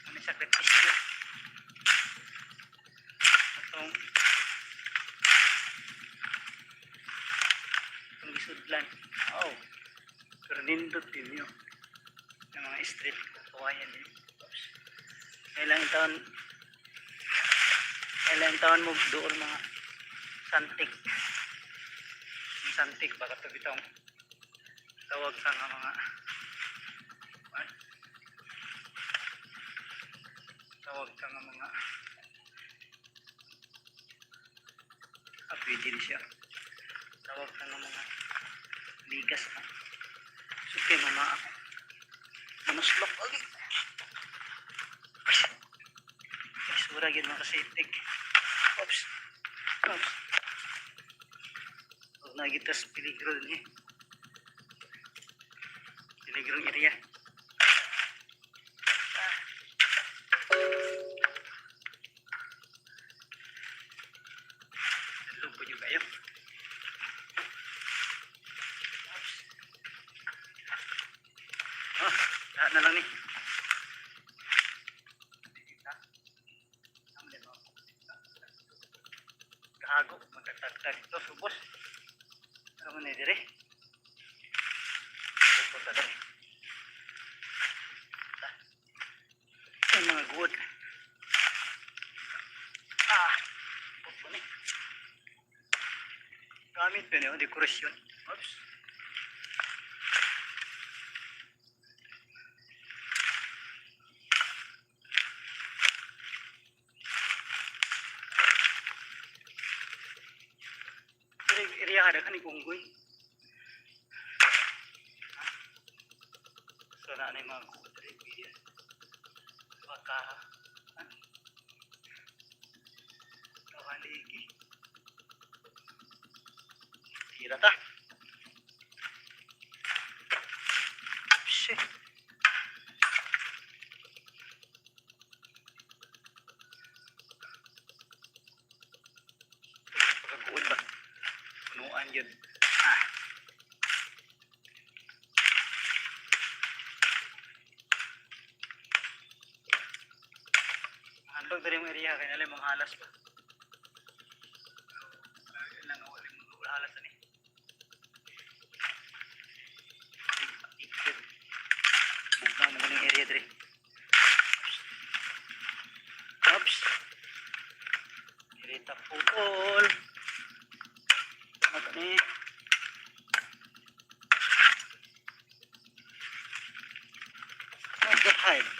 Ano sakripisyo. Atong itong gisudlan. Oh. Pero nindot din yun. Yung mga street kawayan din. Oops. Kailang taon mo doon mga santig. Yung santig baka ito bitong tawag sa nga mga what? Tawag sa nga mga pwede din siya. Tawag sa nga mga ligas na. Suke mama ako. Manuslok lagi. Isura yun mga kasitik. Oops. Oops. Huwag na kita sa peligro din eh. Peligrong area. Ah. Lupo nyo kayo. Oops. Oh, lahat na lang ni. Gago, magdagdag ito, subos. Ano man dire? Punta dire. Ay, mga good. Ah, puto ni. Gamit pa niyo, dekorasyon. Oops. Area ka na ni Unggoy. So na na yung mga good area. Baka ano? Tawaligi. Tira ta. Shit. Pagkaguod ba? Punuan yun. Ah. Handog diri mo area kay nalay mga halas ba. Lang wala mga halas ani. Ikit. Bugnaw mo ganing area diri. Oops. Diri ta putol. Ano ni? What the hide?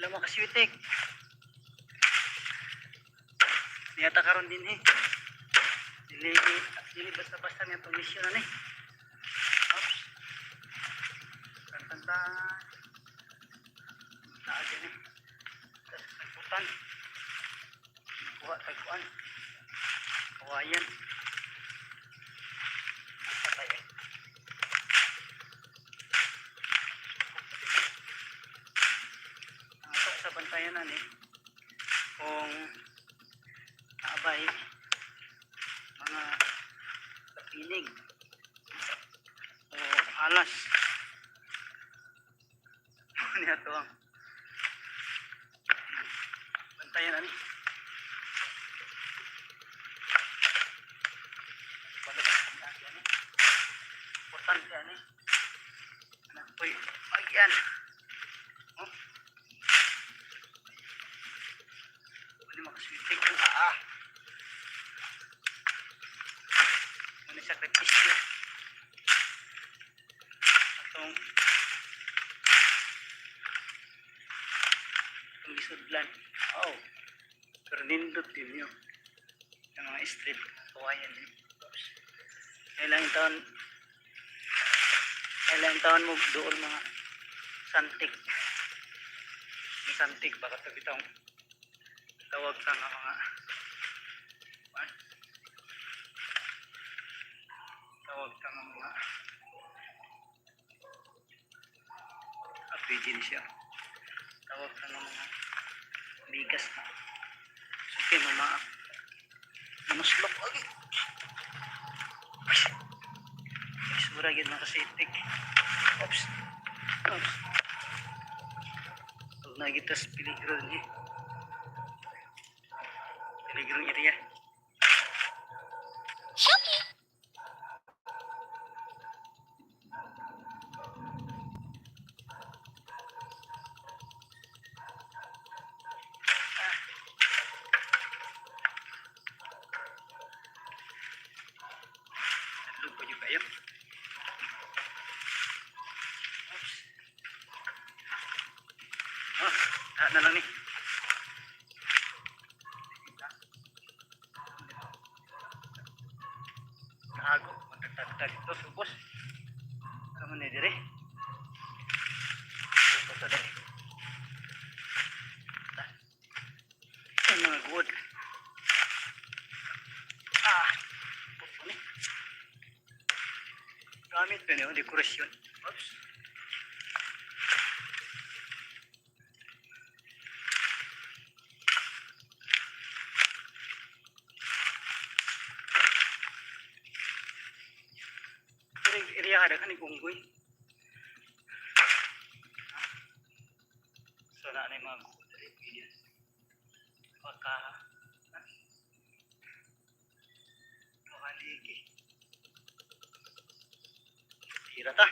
Hello, mga kaswitik. Niyata karon din eh. Dili, dili basta-basta niya itong mission na ni. Oops. Tantantan. Naa dyan eh. Tapos tagputan. Kuha tagpuan. Kawayan. Ang patay eh. Ang ato sa bantayan na ni kung naabay mga kapinig o alas niya to ang bantayan ani. Balik ani, importante ani anak po'y agyan. Oh, ano, makaswitik ang ano, sakripisyo atong atong gisudlan. Oh, pero nindot din yun yung mga strip kawayan din. Oops. Kailang taon mo doon mga santik. Yung santik baka tabi taong tawag sa nga mga kuan, tawag sa nga mga pwede ni siya tawag sa nga mga bigas na. Okay, mama, manuslok lagi. Isura yun, mga kasitik. Oops, oops. Pag nagitas peligro ni peligrong area. Help me! Adlog pa yun kayo. Oops. Ah, tahan na lang ni. Gago, magtagtag ito, supos. Ano man ni dire? Ito to dire. Ay, mga good. Ah, puto ni. Gamit pa niyo, dekorasyon. Oops. Pero area kada kan unggoy. So na na yung mga guod diri pwede. Baka Makaligi. Tira ta.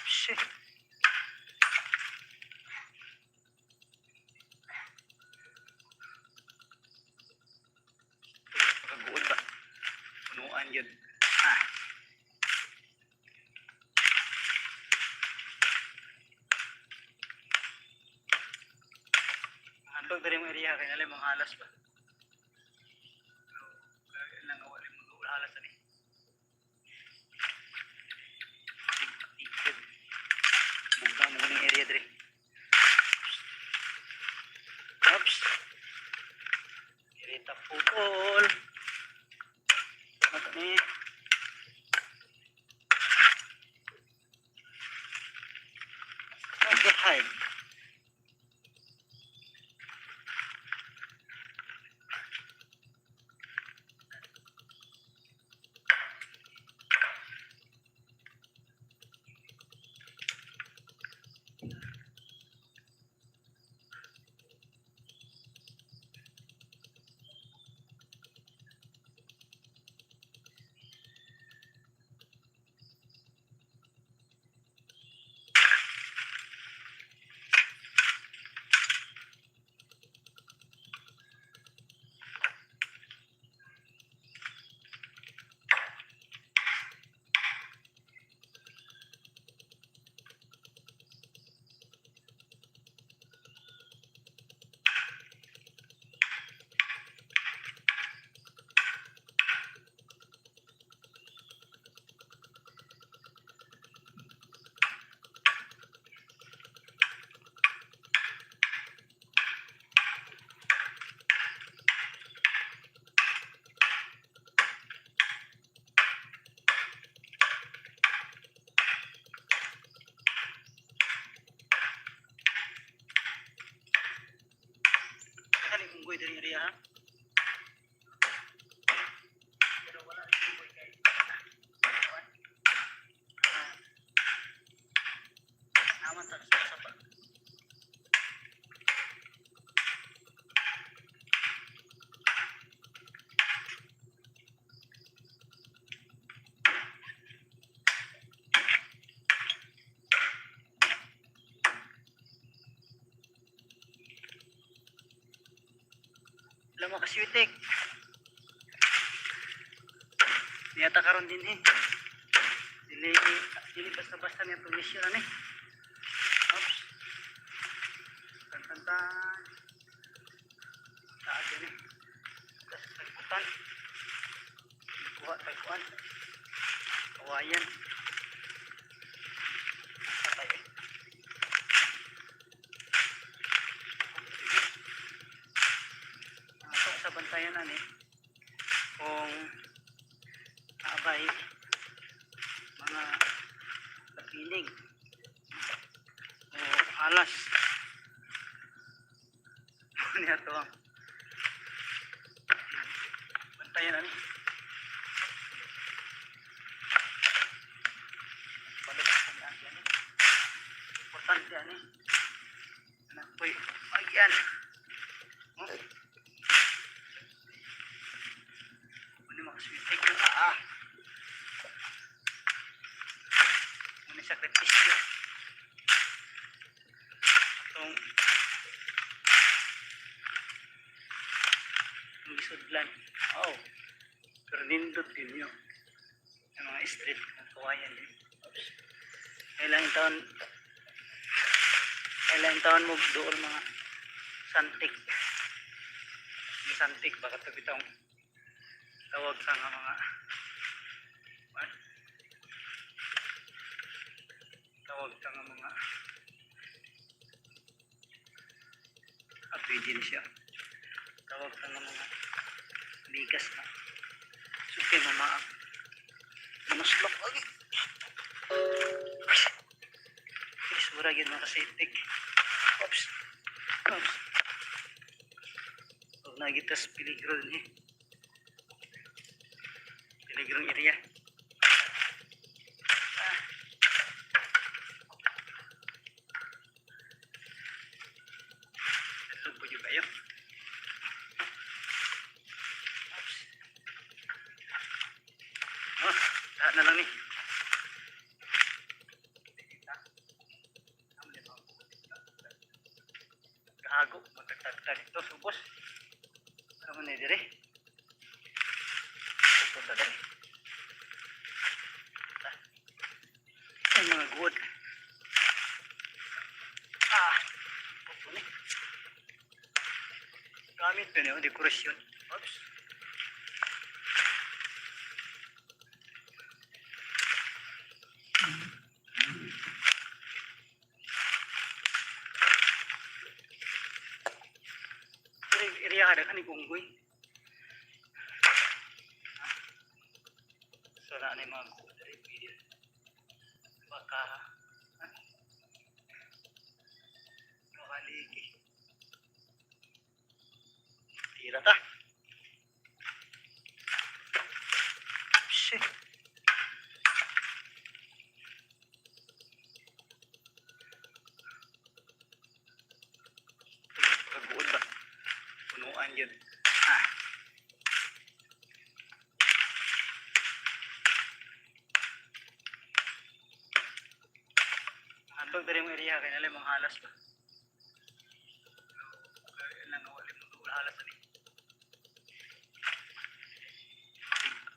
Shit. Pagkaguod ba? Punuan yun. Ah. Handog diri mo area kay nalay mga halas ba. Pero kaya lang wala mga halas ani. Tigid. Bugnaw mo ning area diri. Oops. Irita putol. Ano ni? Okay, hi. Mga kaswitik. Niyata karon din eh. Dili dili basta-basta niya itong mission ani. Oops. Tan tan tan. Taas yan eh. Tapos tagputan. Kuha tagpuan. Kawayan. Patay eh. Ato sa bantayan ani kung abay mga kapiling o alas niya to ang bantayan ani. Balik ani ani. Importante ani. Anak po'y agyan. Oh. Ano mga sweet yung ah. Ano sakripisyo. Atong ang gisudlan. Oh. Pero nindot din yun. Yung mga street ng kawayan din. Oops. Kailang taon mo doon mga santik. Mga santik baka ito bitong tawag sa nga mga what? Tawag sa nga mga pwede na siya. Tawag sa nga mga bigas na. Suki mama. Manuslok lagi. Isura yun mga kasitik. Oops. Oops. Huwag na gitas peligro din eh. Peligrong area. Ah. Tatlo po yun kayo. Oops. Oh, lahat na lang ni. Gago, magtagtag ito, subos. Ano man dire? Ito ta dire. Ay, mga good. Ah, ito ni. Gamit pa niyo, dekorasyon. Oops. Area kada kan unggoy. So na na mga guod diri pwede. Baka ha? Baka ligi. Tira ta. Shit. Pagbuod ba? Punuan yun. Ah. Hantog diri mong area kay nalay mga halas ba. Kaya lang wala mo duol halas ani.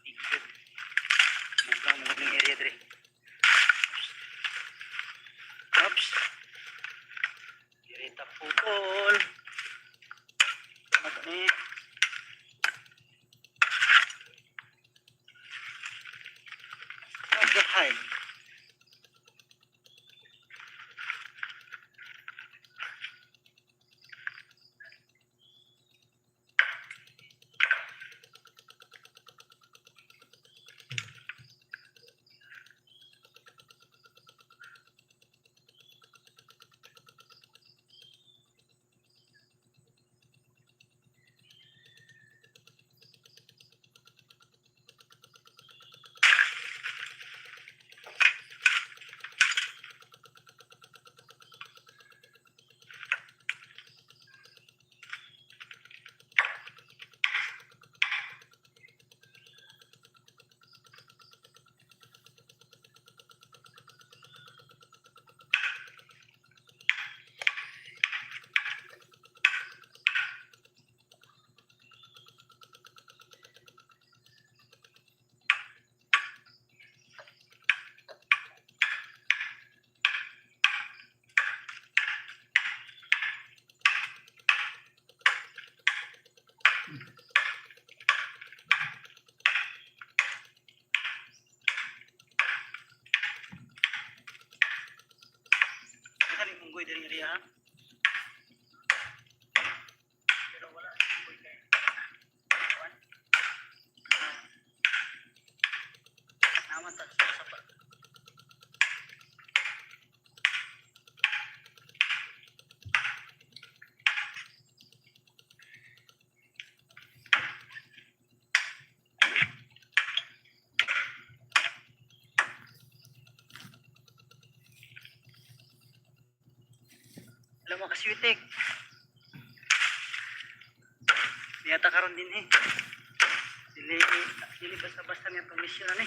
Ikit. Bugang mo ning area diri. Oops. Diri ta putol. Ano ni? What the heck? diri nga diha, ha? Pero wala si Jimboy kay kuan. Ah, naman ta sa sapa. Alam mo kaswitik. Niyata karon din eh. Dili dili basta-basta niya itong mission ani.